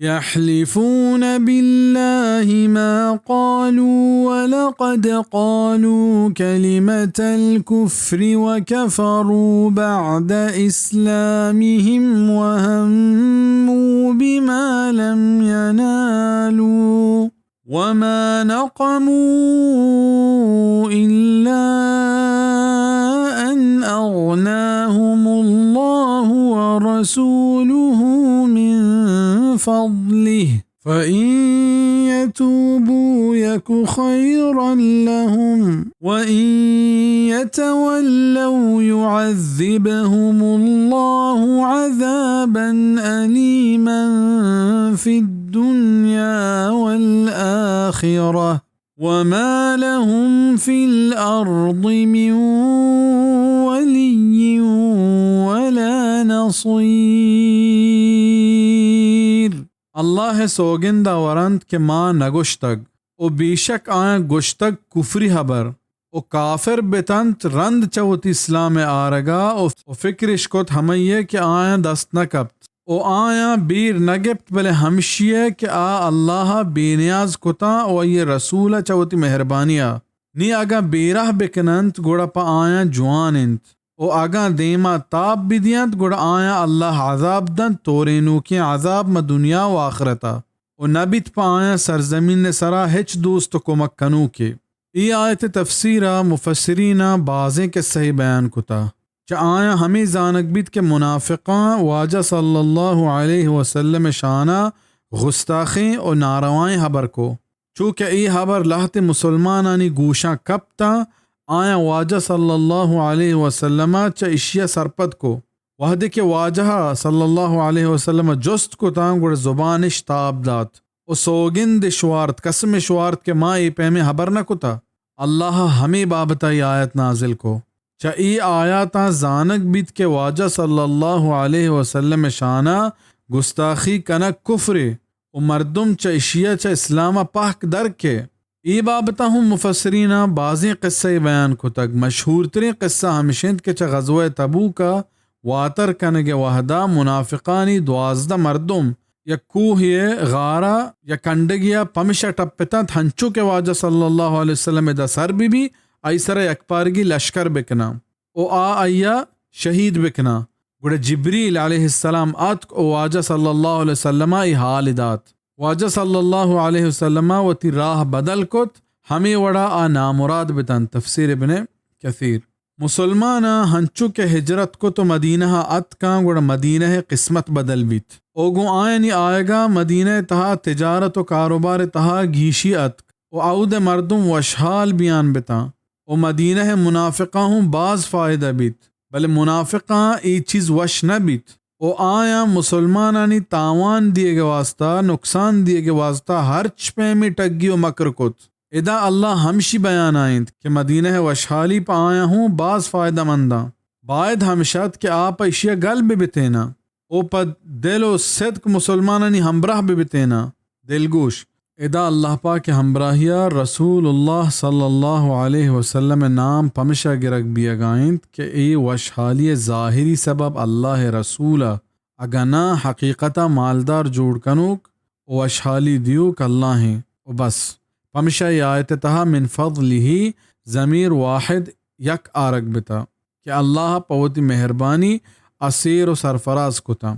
يحلفون بالله ما قالوا ولقد قالوا كلمة الكفر وكفروا بعد إسلامهم وهموا بما لم ينالوا وما نقموا إلا أن أغناهم الله ورسوله من فضله فإن يتوبوا يك خيرا لهم وإن يتولوا يعذبهم الله عذابا أليما في الدنيا والآخرة وما لهم في الأرض من ولي ولا نصير. اللہ ءِ سوگند ءَ ورنت کہ ما نگوشتگ، و بیشک آیاں گوشتگ کفری ہبر، و کافر بتنت رند چہ وتی اسلام ءِ آرگ ءَ، و، و فکر اش کت ہمئی ءَ کہ آیاں دست نہ کپت، و آیاں بیر نہ گپت، بلے ہمشی ءَ کہ آ اللہ ءَ بے نیاز کتاں و آئی ءِ رسول ءَ چہ وتی مہربانی ءَ۔ نی اگاں بیرہ بکننت، گڑا پہ آیاں جوان انت۔ و اگاں دیما تاب بدینت، گڑا آیاں اللہ عذاب دنت، تورینوکیں عذاب ماں دنیا و آخرتا، و نبیت پہ آیاں سرزمین سرا ہچ دوست و کمک کنوکے۔ اے آیت تفسیرا مفسریناں بازیں قصہے بیان کتا۔ چہ آیاں ہمے زانگ بیت کہ منافقاں واجہ صلی اللہ علیہ وسلم شانا گستاخیں و ناروائیں ہبر کو۔ چو کہ اے ہبر لہتے مسلمانانی گوشاں کپتاں، آیاں واجہ صلی اللہ علیہ وسلم ءَ چہ اشی ءَ سرپد کو۔ وہدے کہ واجہ ءَ صلی اللہ علیہ وسلم ءَ جست کتاں، گڑا زبان اش تاب دات و سوگند اش وارت، قسم اش وارت کہ ما اے پیمیں ہبر نہ کتا۔ اللہ ءَ ہمے بابت ءَ اے آیت نازل کو۔ چہ اے آیاتاں زانگ بیت کہ واجہ صلی اللہ علیہ وسلم شانا گستاخی کنگ کفرے و مردم چہ اشیا چہ اسلام ءَ پہک در کئے۔ اے بابت ءَ ہم مفسریناں بازیں قصہ بیان کتگ۔ مشہورتریں قصہ ہمش انت کہ چہ غزوہ تبوک ءَ واتر کنگ ءِ وہدا منافقانی دوازدہ مردم یک کوہے ءِ غارا یا کنڈگے ءَ پمشا ٹپتنت، ہنچو کہ واجہ صلی اللہ علیہ وسلم ادا سر بہ بی، آئی سرا یکپارگی لشکر بکناں و آ آئیا شہید بکناں۔ گڑا جبریل علیہ السلام آتک و واجہ صلی اللہ علیہ وسلم ءَ اے حال دات۔ واجہ صلی اللہ علیہ وسلم ءَ وتی راہ بدل کت، ہمے وڑا آ نامراد بتنت۔ تفسیر ابن کثیر۔ مسلماناں ہنچو کہ ہجرت کت و مدینہ ءَ اتکاں، گڑا مدینہ ءِ قسمت بدل بیت۔ او گوں آیانی آیگا مدینہ ءِ تہا تجارت و کاروبار ءِ تہا گیشی اتک و اود ءِ مردم وشحال بیان بتاں و مدینہ ءِ منافقاں ہوں باز فائدہ بیت، بلے منافقاں اے چیز وش نہ بیت و آیاں مسلمانانی تاوان دیگ ءِ واسطہ، نقصان دیگ ءِ واسطہ ہرچ پیمیں ٹگی و مکر کت۔ ادا اللہ ہمشی بیان ءَ انت کہ مدینہ ءِ وشحالی پہ آیاں ہوں باز فائدہ منداں۔ باید ہمش ات کہ آ پہ اشیا گل بہ بتیناں و پہ دل و صدق مسلمانانی ہمبراہ بہ بتیناں۔ دلگوش، ادا اللہ پاک ءِ ہمبراہیا رسول اللہ صلی اللہ علیہ وسلم ءِ نام پمشا گرگ بیئگا انت کہ اے وشحالی ءِ ظاہری سبب اللہ ءِ رسول ءَ، اگاں ناں حقیقتا مالدار جوڑ کنوک و وشحالی دیوک اللہ ایں و بس۔ پمشا اے آیت ءِ تہا من فضلہ ضمیر واحد یک آرگ بتا کہ اللہ پہ وتی مہربانی ءَ سیر و سرفراز کتا۔